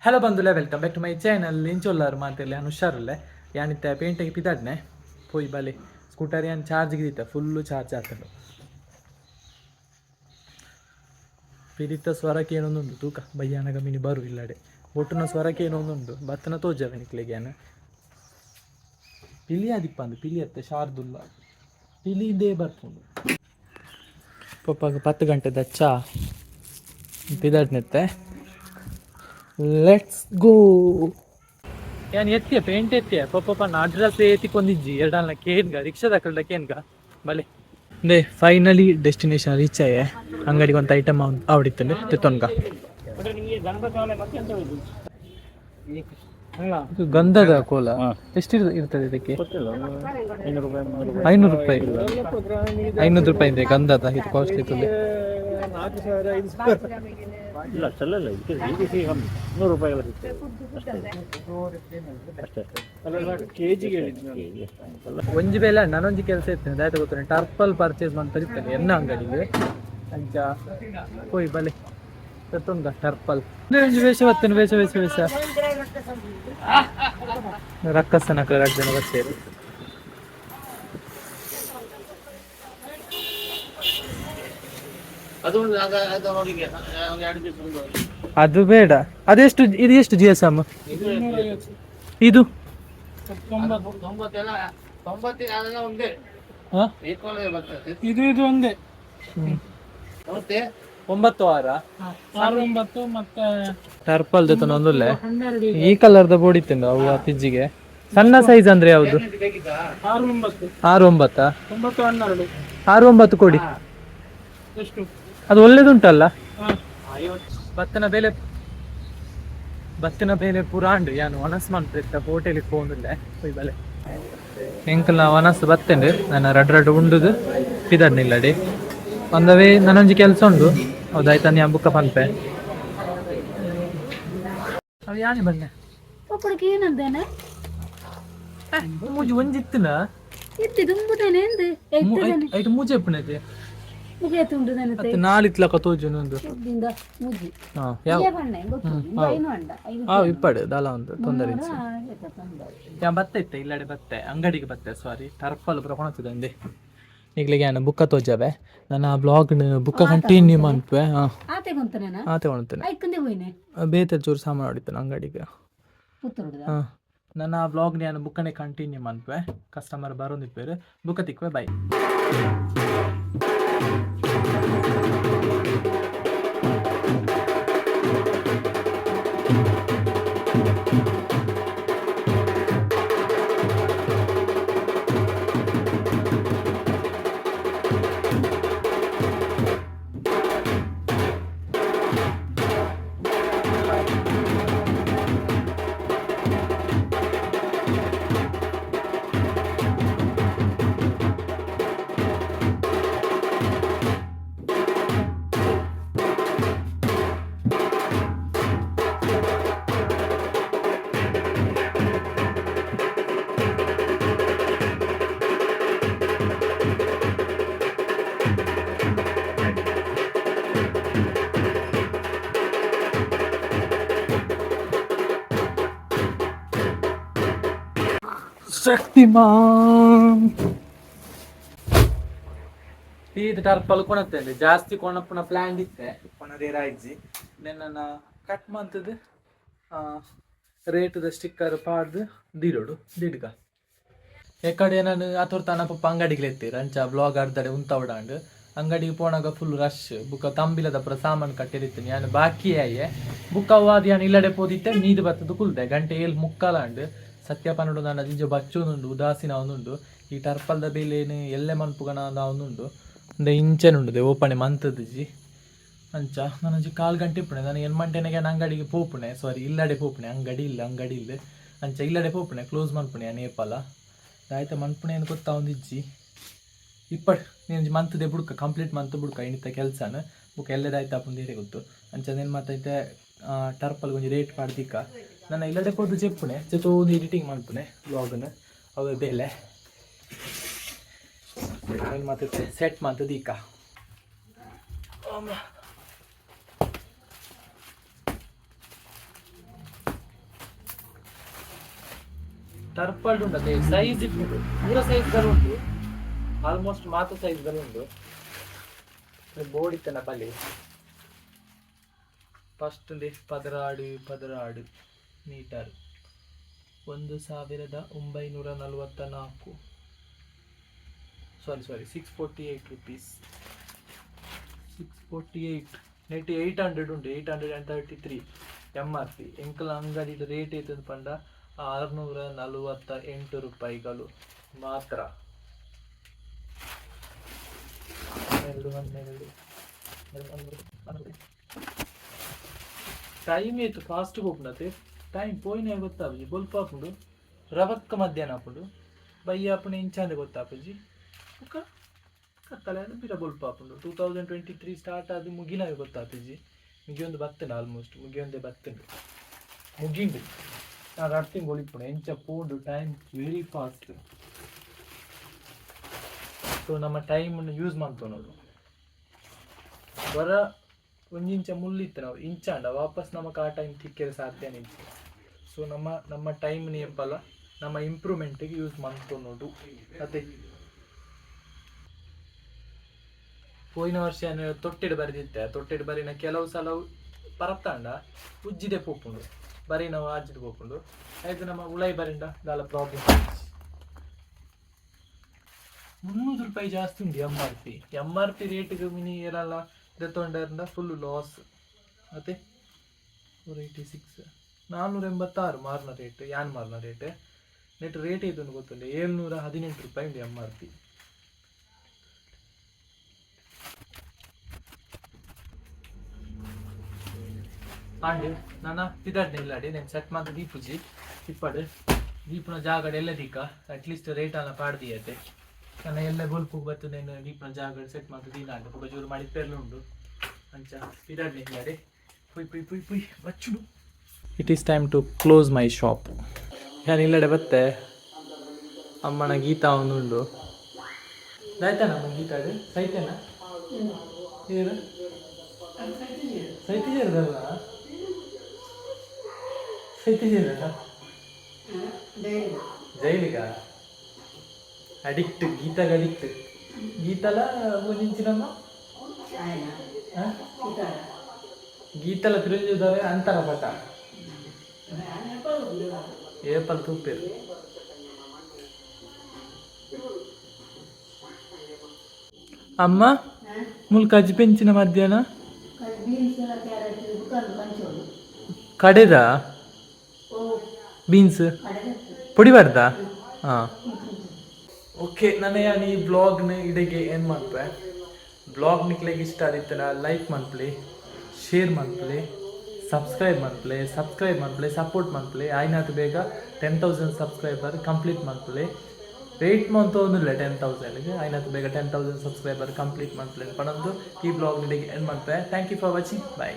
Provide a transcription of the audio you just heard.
Hello ಬಂಧುಲೆ, welcome back to my channel. ಇಂಚೊಲ್ಲಾರು ಮಾತೆಲ್ಲ? ನಾನು ಹುಷಾರುಲ್ಲೆ. ಯಾನಿತ್ತೆ ಪೇಂಟೆಗೆ ಪಿದಾಡ್ನೆ. ಪೋಯಿ ಬಲೆ. ಸ್ಕೂಟರ್ ಯಾನ್ ಚಾರ್ಜ್ ದಿತ್ತ, ಫುಲ್ಲು ಚಾರ್ಜ್ ಆತಂಡು. ಪಿರಿತ ಸ್ವರಕ್ಕೆ ಏನೊಂದುಂಡು ತೂಕ. ಬಯ್ಯಾನಗ ಮಿನಿ ಬರು ಇಲ್ಲಡೆ ಒಟ್ಟುನ ಸ್ವರಕ್ಕೆ ಏನೊಂದುಂಡು ಬತ್ತನ ತೋಜವೆ ನಿಕ್ಲೆಗೆ. ಯಾನ್ ಪಿಲಿ ಆದಿಪ್ಪಂದು, ಪಿಲಿ ಅತ್ತೆ ಶಾರ್ದುಲ್ಲ, ಪಿಲಿ ಇದೇ ಬರ್ಪುಂಡು. ಪಪ್ಪಾಗ 10 ಗಂಟೆದ ಚಾ. ಪಿದಾಡ್ನೆತ್ತೆ, let's go. ಯಾನ್ ಎತ್ತಿಯ ಪೇಂಟ್ ಎತ್ತಿಯ ಪಪ್ಪ ಅಡ್ರೆಸ್ ಏತಿಕೊಂದಿಜ್ಜಿ ಎರಡಲ್ಲ ಕೇನ್ಗ ರಿಕ್ಷಾದ ಕೇನ್ಗ ಬಲೆ. They finally destination reach ಆಯೆ. ಅಂಗಡಿಗೆ ಒಂದು ಐಟಮ್ ಆವಡಿತ್ತಂಡೆ ತೆತ್ತೊನ್ಗ. ಇದು ಗಂಧದ ಕೋಲ. ಎಷ್ಟು ಇರ್ತದೆ ಇದಕ್ಕೆ? 500 ರೂಪಾಯಿ. 500 ರೂಪಾಯಿ ಇದೆ ಗಂಧದ. ಇದು ಕಾಸ್ಟ್ಲಿ ತುಲೆ. ಇಲ್ಲ, ಚಲ್ಲಲ್ಲ ಇದಕ್ಕೆ. ಈಗ ಸಿಹಿ ಕಮ್ಮಿ, 100 ರೂಪಾಯಿಗೆಲ್ಲ ಸಿಗ್ತದೆ. ಅಷ್ಟೇ ಅಷ್ಟೇ ಅಷ್ಟೇ. ಕೆ ಜಿಗೆ ಕೆಜಿ ಅಲ್ಲ. ಒಂಜಿ ಬೇಲೆ ನಾನೊಂಜಿ ಕೆಲಸ ಇತ್ತು, ದಾಯ್ತ ಗೊತ್ತುಂಟು? ಟರ್ಪಲ್ ಪರ್ಚೇಸ್ ಮಂತರಿತ್ತೇನೆ ಎನ್ನ ಅಂಗಡಿಗೆ. ಅಂಚ ಪೋಯ್ ಬಲೆ, ತೆತ್ತೊಂದ ಟರ್ಪಲ್. ಒಂಜಿ ವೇಷ ಬತ್ತೇನೆ, ವೇಷ ವೇಷ ವೇಷ. ರಕ್ಕಸನ ಎರಡು ಜನ ಬರ್ತೇವೆ. ಅದು ಬೇಡ. ಅದೆಷ್ಟು ಇದು? ಎಷ್ಟು ಜಿ ಎಸ್ ಎಮ್ ಇದು? ಹಾ? ಇದು ಇದು ಒಂದೇ. 9 ವಾರ. 6 9 ಮತ್ತೆ. ಟರ್ಪಲ್ ಜೊತೆ ಒಂದುಲ್ಲೆ. 12. ಈ ಕಲರ್ದ ಬೋಡಿ ತಿಂದು ಅವು ತಿಜ್ಜಿಗೆ. ಸಣ್ಣ ಸೈಜ್ ಅಂದ್ರೆ ಯಾವುದು? 6 9. 6 9? 9 12. 6 9 ಕೊಡಿ. ಎಷ್ಟು? ಅದು ಒಳ್ಳೇದುಂಟಲ್ಲ. ಹಾ. ಭತ್ತನ ಬೆಲೆ, ಭತ್ತನ ಬೆಲೆ ಪುರಾಂಡು. ಯಾನು ಒಣಸ್ ಮಂತ್ರ ಹೋಟೆಲಿಗೆ ಪೋಂದುಲ್ಲೆ. ಪೊಯ್ ಬಲೆ. ಎಂಕಲ್ನ ಒನಸ್ ಬತ್ತೇನೆ. ನನ್ನ ರಡ್ ರಡ್ ಉಂಡುದು ಪಿದಡ್ನಿಲ್ಲಡಿ. ಒಂದವೇ ನಾನೊಂಜಿ ಕೆಲಸ ಉಂಡು. ಹೌದಾಯ್ತಾ? ನೀ ಬುಕ್ಕ ಪನ್ಪೆ. ಅವು ಯಾನಿ ಬನ್ನೆ. ಪಪ್ಪಡಿಗೆ ಏನಂದೇನೆ? ಮೂಜಿ ಒಂಜಿತ್ತಿನ. ಇತ್ತಿ ದುಂಬುದೇನೆ ಎಂದ್? ಐಟ್ ಮೂಜೆ ಎಪ್ಪುನೈತೆ. ಮುಗಿಯ ತುಂಡುದೇನೆ. ಅತ್ತೆ ನಾಲಿತ್ಲಕ ತೋಜುನೊಂದು. ದಿಂದ ಮುಜಿ. ಹಾ, ಯಾವ? ಏ ಬಣ್ಣ ಗೊತ್ತು, ಐನು ಅಂಡ ಐದು. ಹಾ, ಇಪ್ಪಡು ದಾಲ ಒಂದು ತೊಂದರೆ ಇಜ್ಜಿ. ತೊಂದರೆ. ಯಾ ಬತ್ತೆ ಇತ್ತೆ ಇಲ್ಲಡೆ ಬತ್ತೆ, ಅಂಗಡಿಗೆ ಬತ್ತೆ. ಸಾರಿ, ಟರ್ಪಲ್ ಪೂರ ಕೊಣತದೆ ಅಂದೆ. ಈಗಲಿಗೆ ನಾನು ಬುಕ್ಕ ತೋಜವೆ. ನನ್ನ ಬ್ಲಾಗ್ ಬುಕ್ಕ ಕಂಟಿನ್ಯೂ ಮನ್ಪೆ. ಹಾಂ. ಆತೆ ಗೊಂತನೇನ? ಆತೆ ಕೊಣತೇನೆ. ಐಕಂದೆ ಹೋಯ್ನೆ. ಬೇತೆ ಚೂರು ಸಾಮಾನು ಹೊಡಿತಾನೆ ಅಂಗಡಿಗೆ. ಪುತ್ತೂರುದ. ಹಾಂ, ನನ್ನ ಬ್ಲಾಗ್ ನಾನು ಬುಕ್ಕನೆ ಕಂಟಿನ್ಯೂ ಮನ್ಪೆ. ಕಸ್ಟಮರ್ ಬರೋದಿಪ್ಪೇರು. ಬುಕ್ಕ ತಿಕ್ವೆ. ಬೈ. ಶಕ್ತಿಮಾನ್. ಇದು ಟರ್ಪಲ್ ಕೊಣತ್ತೇನೆ. ಜಾಸ್ತಿ ಕೊಣಪ್ಪನ ಪ್ಲ್ಯಾನ್ ಇತ್ತೆ, ಕೊಣದೇರ ಇಜ್ಜಿ. ನನ್ನ ಕಟ್ ಮಂತದ್ದು ರೇಟದ ಸ್ಟಿಕ್ಕರ್ ಪಾಡ್ದು ದೀಡೋಡು ದಿಡ್ಗ. ಎಕಡೆ ನಾನು ಆತೊರ್ತಾನ ಪಪ್ಪ ಅಂಗಡಿಗೆ ಎತ್ತೀರ. ಅಂಚ ಬ್ಲಾಗ್ ಅರ್ಧಡೆ ಉಂತಾವಡಾಂಡ್. ಅಂಗಡಿಗೆ ಪೋನಾಗ ಫುಲ್ ರಶ್. ಬುಕ್ಕ ತಂಬಿಲದ ಪುರ ಸಾಮಾನು ಕಟ್ಟಿದಿತ್ತು. ಯಾನ್ ಬಾಕಿ ಆಯೆ. ಬುಕ್ಕ ಅವಾದ್ ಯಾನ್ ಇಲ್ಲಡೆ ಪೋದಿತ್ತೆ. ಮೀದು ಬತ್ತದು ಕುಲ್ದೆ. ಗಂಟೆ 7:45 ಆಂಡ್. ಸತ್ಯ ಪನೊಡು, ನಾನು ಜಿಂಜ ಬಚ್ಚೊಂದುಂಡು, ಉದಾಸೀನ ಒಂದುಂಡು. ಈ ಟರ್ಪಲ್ದ ಬೇಲೇನು ಎಲ್ಲೆ ಮನ್ಪುಗನ ಒಂದುಂಡು. ಅಂದೆ ಇಂಚೆನುಂಡು ಓಪಣೆ ಮಂತದಿಜಿ. ಅಂಚ ನಾನೊಂಜಿ ಕಾಲು ಗಂಟೆ ಇಪ್ಪುಣೆ. ನಾನು ಎನ್ಮಂಟೆನೆಗೆ ಅಂಗಡಿಗೆ ಪೋಪುಣೆ, ಸಾರಿ, ಇಲ್ಲಡೆ ಪೋಪುಣೆ. ಅಂಗಡಿ ಇಲ್ಲ, ಅಂಗಡಿ ಇಲ್ಲ. ಅಂಚ ಇಲ್ಲಡೆ ಪೋಪುಣೆ, ಕ್ಲೋಸ್ ಮನ್ಪುಣೆ ನೇಪಾಲ. ಆಯ್ತಾ, ಮನ್ಪುಣೆ ಏನು ಗೊತ್ತಾ ಒಂದಿಜ್ಜಿ. ಇಪ್ಪಡ್ ನೀನು ಮಂತ್ದೆ ಬುಡ್ಕ, ಕಂಪ್ಲೀಟ್ ಮಂತ್ ಬುಡ್ಕ. ಇನ್ನಿತ್ತ ಕೆಲಸನ ಬುಕ್ಕ ಎಲ್ಲದಾಯ್ತು ಅಪ್ಪಂದು ಗೊತ್ತು. ಅಂಚ ಅದೇನು ಮಾತೈತೆ, ಟರ್ಪಲ್ ಒಂಜಿ ರೇಟ್ ಪಾಡ್ದಿಕ್ಕ. ನನ್ನ ಇಲ್ಲಡೆ ಪೋದು ಚೆಪ್ಪುಣೆ ಜೊತೆ ಒಂದು ಎಡಿಟಿಂಗ್ ಮನ್ಪುಣೆ ಬ್ಲಾಗ್ನ. ಅವೆ ಬೇಲೆ ಏನು ಮಾತೈತೆ, ಸೆಟ್ ಮಂತದೀಕ. ಟರ್ಪಲ್ಡ್ ಉಂಡು ಅದೇ ಸೈಜ್ ಇಪ್ಪುಂಡು, ಪೂರ ಸೈಜ್ ಉಂಟು, ಆಲ್ಮೋಸ್ಟ್ ಮಾತ ಸೈಜ್ ಉಂಡು. ಬೋರ್ಡ್ ಇತ್ತನ ಬಲಿ first 12 12 metre, 1944, sorry sorry, 648 rupees, 648. Net 800 ಉಂಟು, 833 MRP. ಎಂಕಲ ಅಂಗಡಿ ರೇಟ್ ಐತಂದು ಪಂಡ 648 ರೂಪಾಯಿಗಳು ಮಾತ್ರ. 2, 12. ಟೈಮ್ ಏತು ಫಾಸ್ಟ್ ಹೋಗ್ನತೆ. ಟೈಮ್ ಪೋಯಿನ ಗೊತ್ತಾಪುಜಿ. ಬೊಲ್ಪ ಆಪುಂಡು, ರವಕ್ಕ ಮಧ್ಯಾಹ್ನ ಆಪುಂಡು, ಬಯ್ಯ ಆಪುಂಡು, ಇಂಚಾಂದೆ ಗೊತ್ತಾಪುಜಿ. ಬೊಕ್ಕ ಕತ್ತಲೆ ಆದ್ ಪಿರ ಬೊಲ್ಪ ಆಪುಂಡು. 2023 ಸ್ಟಾರ್ಟ್ ಆದ್ ಮುಗಿನವೆ ಗೊತ್ತಾಪುಜಿ. ಮುಗಿಯೊಂದು ಬತ್ತುಂಡು, ಆಲ್ಮೋಸ್ಟ್ ಮುಗಿಯೊಂದೇ ಬತ್ತುಂಡು, ಮುಗಿಂಡು. ನಾನು ರಡ್ಡ್ ತಿಂಗಳು ಇಪ್ಪುಂಡು. ಎಂಚ ಪೋಂಡು ಟೈಮ್, ವೆರಿ ಫಾಸ್ಟ್. ಸೊ ನಮ್ಮ ಟೈಮನ್ನು ಯೂಸ್ ಮಂತೊನೊಡು. ವರ ಒಂಜಿಂಚ ಮುಳ್ಳಿತ್ತು ನಾವು ಇಂಚಾಂಡ ವಾಪಸ್ ನಮಕ್ ಆ ಟೈಮ್ ತಿಕ್ಕೆರೆ ಸಾಧ್ಯನೇ ಇಜ್ಜಿ. ಸೊ ನಮ್ಮ ನಮ್ಮ ಟೈಮ್ ಏಪಲ ನಮ್ಮ ಇಂಪ್ರೂವ್ಮೆಂಟಿಗೆ ಯೂಸ್ ಮಂತೊನೊಡು ಅತೆ. ಪೋಯಿನ ವರ್ಷ ತೊಟ್ಟಿಡ್ ಬರೆದಿತ್ತೆ. ತೊಟ್ಟಿಡ್ ಬರಿನ ಕೆಲವು ಸಲ ಪರತ್ತಾಂಡ ಉಜ್ಜಿದೆ ಪೋಪುಂಡು, ಬರೀ ನಾವು ಆಜಿದ್ ಪೋಪುಂಡು. ಆಯ್ತು, ನಮ್ಮ ಉಳೈ ಬರಿಂಡ ದಾಲ ಪ್ರಾಬ್ಲಮ್. 300 ರೂಪಾಯಿ ಜಾಸ್ತಿ ಉಂಟು MRP. MRP ರೇಟ್ಗೆ ಮಿನಿ ಏರಲ್ಲ ದೆತ್ತೊಂಡರಿಂದ ಫುಲ್ ಲಾಸ್. ಮತ್ತೆ 486, 486 ಮಾರ್ನ ರೇಟ್, ಯಾನ್ ಮಾರ್ನ ರೇಟ್. ನೆಟ್ ರೇಟ್ ಇದನ್ನು ಗೊತ್ತುಂಟು, 718 ರೂಪಾಯಿ ಉಂಟು MRP. And ನನ್ನ ಪಿದಡ್ನೆ ಇಲ್ಲಾಡಿ నేను ಸೆಟ್ ಮಾತ ದೀಪುಜಿ ಇಪ್ಪಡು ದೀಪುನ ಜಾಗಡ್ ಎಲ್ಲ ದೀಕ ಅಟ್ಲೀಸ್ಟ್ ರೇಟ್ ಅನ್ನ ಪಾಡ್ದಿಯತೆ. ನನ್ನ ಎಲ್ಲ ಬೊಲ್ಪು ಬತ್ತು నేను ದೀಪುನ ಜಾಗಡ್ ಸೆಟ್ ಮಾತ ದೀನ ಅಂಡ ಬೊಕ ಜೋರು ಮಾಡಿ ಪೆರ್ಲು ಉಂಡು. ಅಂಚ ಪಿದಡ್ನೆ ಇಲ್ಲಾಡಿ. ಪುಯ್ ಪುಯ್ ಪುಯ್ ಪುಯ್ ಬಚ್ಚುಡು. It is time to close my shop. ನಾನು ಇಲ್ಲಡೆ ಬತ್ತೆ, ಅಮ್ಮನ ಗೀತಾ ಒಂದುಂಡು. ಆಯ್ತಾನ ಅಮ್ಮ ಗೀತಾಡು ಸೈತೇನ ಏನು ಸೈತಿಜೇರದಲ್ಲ, ಸೈತಿಜೇರ ಜೈಲಿಗ ಅಡಿಕ್ಟ್, ಗೀತಾಗ ಅಡಿಕ್ಟ್. ಗೀತಲ ಒಂದಿಂಚಿನಮ್ಮ ಗೀತಲ ತಿರುಂಜುದಾರೆ ಅಂತರ ಪಟ ಏಪಲ್ ತೂಪೇರು. ಅಮ್ಮ, ಮುಲ್ಕಜ್ಜಿ ಪೆಂಚಿನ ಮಧ್ಯಾಹ್ನ ಬೀನ್ಸ್ ಕ್ಯಾರೆಟ್ ಕಂಚೋಡು. ಕಡೆದ ಓ. ಬೀನ್ಸ್. ಕಡೆದ. ಪೊಡಿ ಬಾರ್ದಾ? ಹಾಂ, ಓಕೆ. ನನ್ನ ಯಾನ್ ಈ ಬ್ಲಾಗ್ನ ಇಡೆಗೆ ಏನು ಮಾಡ್ಪೆ. ಬ್ಲಾಗ್ ನಿಕ್ಲೆಗ್ ಇಷ್ಟ ಆದಿತ್ತನ ಲೈಕ್ ಮನ್ಪುಲೆ, ಶೇರ್ ಮನ್ಪುಲೆ, ಸಬ್ಸ್ಕ್ರೈಬ್ ಮನ್ಪುಲೆ. ಸಬ್ಸ್ಕ್ರೈಬ್ ಮನ್ಪುಲೆ, ಸಪೋರ್ಟ್ ಮನ್ಪುಲೆ. ಆಯ್ನಾತ್ ಬೇಗ 10,000 ಸಬ್ಸ್ಕ್ರೈಬರ್ ಕಂಪ್ಲೀಟ್ ಮನ್ಪುಲೆ. ವೇಟ್ ಮಂತೊಂದುಲ್ಲೆ 10,000ಗೆ. ಆಯ್ನಾತ್ ಬೇಗ 10,000 ಸಬ್ಸ್ಕ್ರೈಬರ್ ಕಂಪ್ಲೀಟ್ ಮನ್ಪುಲೆ ಪನೊಂದು ಈ ಬ್ಲಾಗ್ ಇಡೆಗೆ ಎಂಡ್ ಮನ್ಪೆ. Thank you for watching, bye.